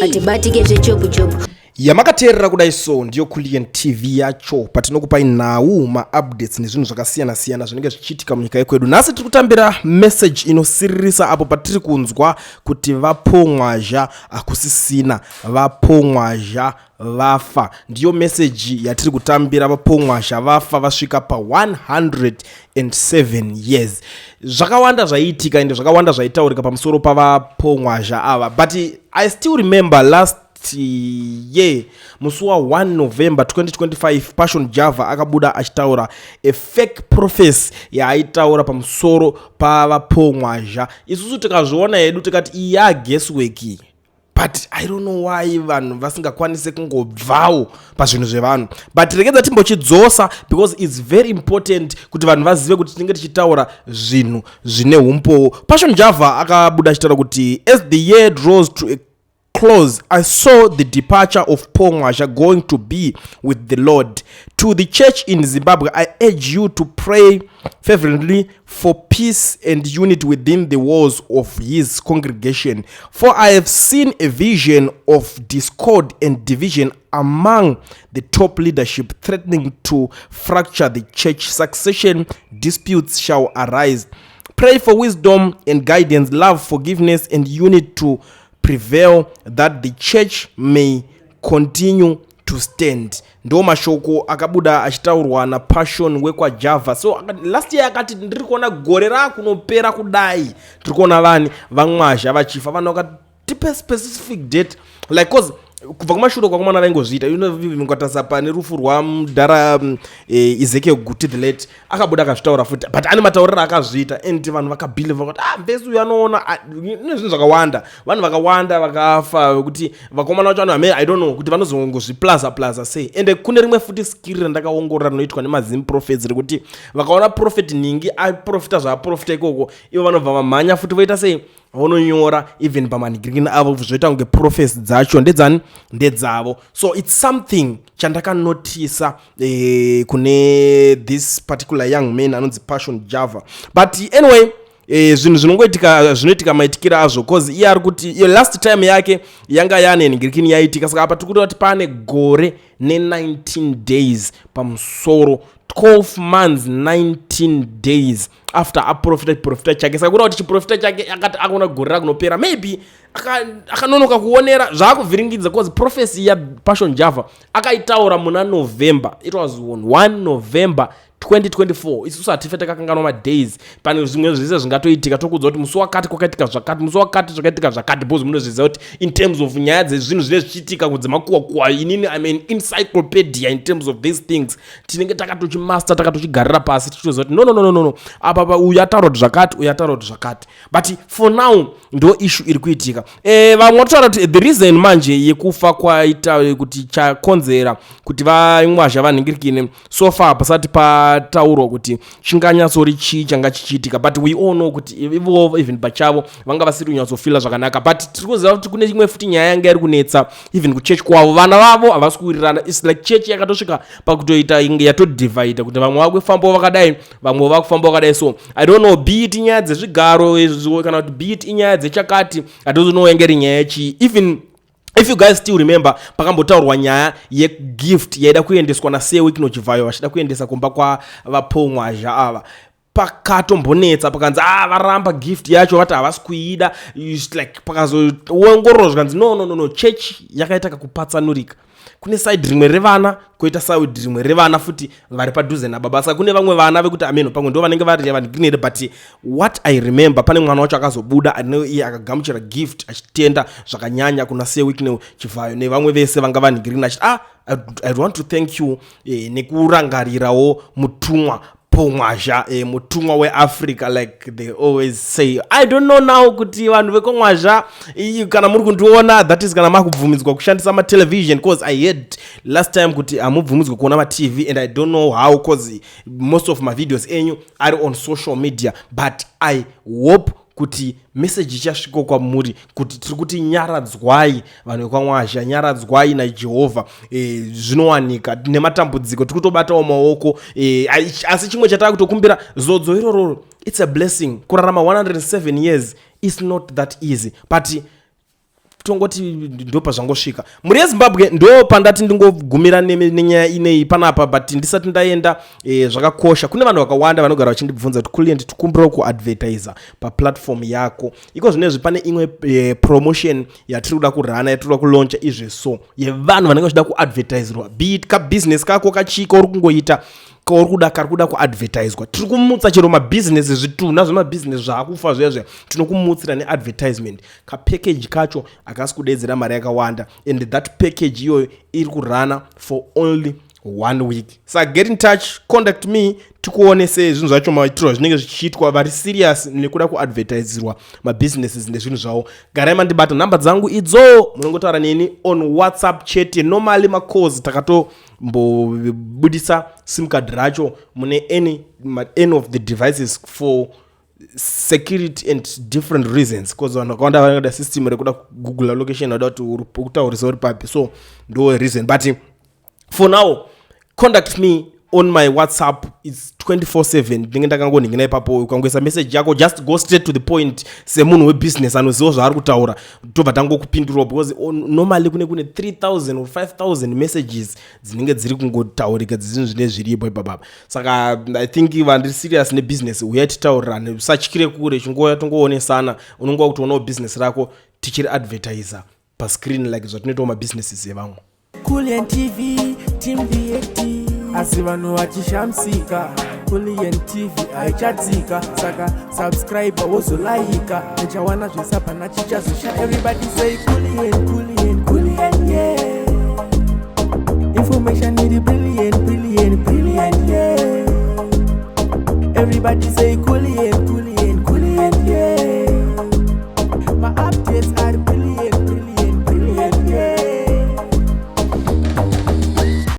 Hatibatike zvechopu-chopu. Yamakateerera kudai so ndiyo Kulliant TV yacho, patinokupai nhau, maupdates nezvinhu zvakasiyana-siyana zvinenge zvichiitika munyika yekwedu. Nhasi tiri kutambira message inosiririsa apo patiri kunzwa kuti vaPaul Mwazha hakusisina, vaPaul Mwazha vafa. Ndiyo meseji yatiri kutambira, vaPaul Mwazha vafa vasvika pa107 years. Zvakawanda zvaiitika ende zvakawanda zvaitaurika pamusoro pavaPaul Mwazha ava, but I still remember last year, musi wa1 November 2025, Passion Java akabuda achitaura a fake prophecy yaaitaura pamusoro pavaPaul Mwazha. Isusu tikazviona hedu tikati iyi yaguesswork, but I don't know why vanhu vasingakwanisi kungobvawo pazvinhu zvevanhu. But regedza timbochidzosa because it's very important kuti vanhu vazive kuti tinenge tichitaura zvinhu zvine umbowo. Passion Java akabuda achitaura kuti, "As the year draws to a close, I saw the departure of Paul Mwazha going to be with the Lord. To the church in Zimbabwe, I urge you to pray fervently for peace and unity within the walls of his congregation. For I have seen a vision of discord and division among the top leadership threatening to fracture the church. Succession disputes shall arise. Pray for wisdom and guidance, love, forgiveness, and unity to prevail, that the church may continue to stand." Ndo mashoko akabuda achitaurwa naPassion wekwaJava. So last year akati ndiri kuona gore raakunopera kudai, tiri kuona vani vaMwazha vachifa. Vanhu vakati tipe specific date, like, 'cause kubva kumashure kwakomana vaingozviita. Mukatarisa pane rufu rwamudhara Ezekiel Guti the late, akabuda akazvitaura futi, but ane matauriro akazviita and vanhu vakabelieva kuti, ah, mbesi uyu anoona. Ah, ine zvinhu zvakawanda, vanhu vakawanda vakafa vekuti vakomana vacho vanhu ame, I don't know kuti vanozongozviplaza plaza sei. Ende kune rimwe futi skiri randakaongorora rinoitwa nemaZim prophets rekuti vakaona prophet ningi aprofita zvaaprofita ikoko, ivo vanobva vamhanya futi voita sei, vononyora even pamanhingirikini avo, zvoita kunge prophecy dzacho ndedzani, ndedzavo. So it's something chandakanotisa kune this particular young man anonzi Passion Java. But anyway, zvinhu zvinongoitika, zvinoitika maitikiro azvo, 'cause iye ari kuti iyo last time yake yanga yane nhingirikini yaitika. Saka apa tiri kuda kuti pane gore ne19 days pamusoro, 12 months 19 days after aprofita chiprofita chake. Saka kuda kuti chiprofita chake akati akuona gore rakunopera, maybe akanonoka kuonera, zvaakuvhiringidza, 'cause prophecy yaPassion Java akaitaura muna November. It was on 1 November 2024. Isusu hatife takakanganwa madays. Pane zvimwe zvese zvingatoitika, tokudza kuti musi wakati kwakaitika zvakati, musi wakati zvakaitika zvakati, because munozviziva kuti in terms of nyaya dzezvinhu zvinenge zvichiitika kudzemakuwa, inini I'm an encyclopedia in terms of these things. Tinenge takatochimaster, takatochigarira pasi, tichitoziva kuti no, no, no, no, no, apa pa uyu ataura kuti zvakati, uyu ataura kuti zvakati. But for now ndo issue iri kuitika. Vamwe vatotaura kuti the reason manje yekufa kwaita kuti chakonzera kuti vaMwazha vanhingirikine, so far pasati pataurwa kuti chinganyatsori chii changa chichiitika, but we all know kuti ivo even pachavo vanga vasiri kunyatsofeela zvakanaka. But tiri kuziva kuti kune imwe futi nyaya yanga iri kunetsa even kuchechi kwavo, vana vavo havasi kuwirirana. It's like chechi yakatosvika pakutoita inge yatodivhaidha, kuti vamwe vakufambawo vakadai, vamwe vakufamba vakadai. So I don't know, be it inyaya dzezvigaro izvo kana kuti be it inyaya dzechakati, I don't know yange iri nyaya yechii. Even if you guys still remember, pakambotaurwa nyaya yegift yaida kuendeswa naSir Wicknell Chivayo, vachida kuendesa kumba kwavaPaul Mwazha ava. Pakatombonetsa, pakanzi, ah, varamba gift yacho, vati havasi kuida. It's like pakazoongororwa zvikanzi no, no, no, no, church yakaita kakupatsanurika. Kune side rimwe revana, koita side rimwe revana futi vari padhuze nababa. Saka kune vamwe vana vekuti ameno pamwe ndo vanenge vari vanhiginere. But what I remember, pane mwana wacho akazobuda ane iye akagamuchira gift achitenda zvakanyanya kuna Sir Wicknell Chivayo nevamwe vese vanga vanhingirikini, achiti, "Ah, I want to thank you nekurangarirawo mutumwa Paul Mwazha, mutumwa weAfrica," like they always say. I don't know now kuti vanhu vekwaMwazha, kana muri kundiona, that is kana makubvumidzwa kushandisa matelevision, 'cause I heard last time kuti hamubvumidzwa kuona matv, and I don't know how, 'cause most of mavideos enyu ari on social media. But I hope kuti meseji ichasvika kwamuri kuti tiri kuti nyaradzwai, vanhu vekwaMwazha, nyaradzwai naJehovha. Zvinowanika nematambudziko, tiri kutobatawo maoko. Asi chimwe chatava kutokumbira zodzo irororo. It's a blessing kurarama 107 years is not that easy, but Tongoti ndo pazvangosvika, mhuri yeZimbabwe. Ndo pandati ndingogumira nenyaya inei panapa. But ndisati ndaenda, zvakakosha, kune vanhu vakawanda vanogara vachindibvunza kuti, "Kulient, tikumbirawo kuadvertisa paplatform yako." Iko zvinezvi pane imwe promotion yatiri kuda kurana, yatiri kuda kulauncha izveso, yevanhu vanenge vachida kuadvertisirwa, be it kabusiness kako kachika uri kungoita, kauri kuda, kari kuda kuadvertiswa. Tiri kumutsa chero mabhizinesi, zvitunha zvemabhizinesi zvaakufa zviya zviya, tinokumutsira neadvertisement. Kapackage kacho hakasi kudedzera mari yakawanda, and that package iyoyo iri kurana for only one week. Saka get in touch, contact me, tikuonese zvinhu zvacho, maitirwa zvinenge zvichiitwa. Vari serious nekuda kuadvertisirwa mabusinesses nezvinhu zvavo, garai mandibata. Nhamba dzangu idzo, munongotaura neni on WhatsApp chete. Normally macalls takatombobudisa SIM card racho mune any of the devices for security and different reasons, because vanhu vakawanda vanoda system rekuda kugoogle location, vada kuti uri kutaurisa uri papi. So ndo reason. But for now, contact me on my WhatsApp. It's 24/7, ndinenge ndakangonhingina ipapo. Ukangoisa message yako, just go straight to the point semunhu webusiness anoziva zvaari kutaura, tobva tangokupindurawo, because normally kune 3000 or 5000 messages dzinenge dziri kungotaurika dzizvinhu zvine zviripo ipapapa. Saka I think vandiri serious nebusiness, uyai titaurirane. Usatyire kure, chingoya tongoonesana. Unongova kuti onawo business rako tichiri advertisa pascreen like zvatinoitawo mabusinesses evamwe. Kulian TV, Team VAT. Asi vanhu vachishamisika, Kulian TV haichatsika. Saka subscribe, wozolaika, uchawana zvisapana chichazosha. Everybody say Kulian, Kulian, Kulian, yeah. Information iri brilliant, brilliant, brilliant, yeah. Everybody say Kulian.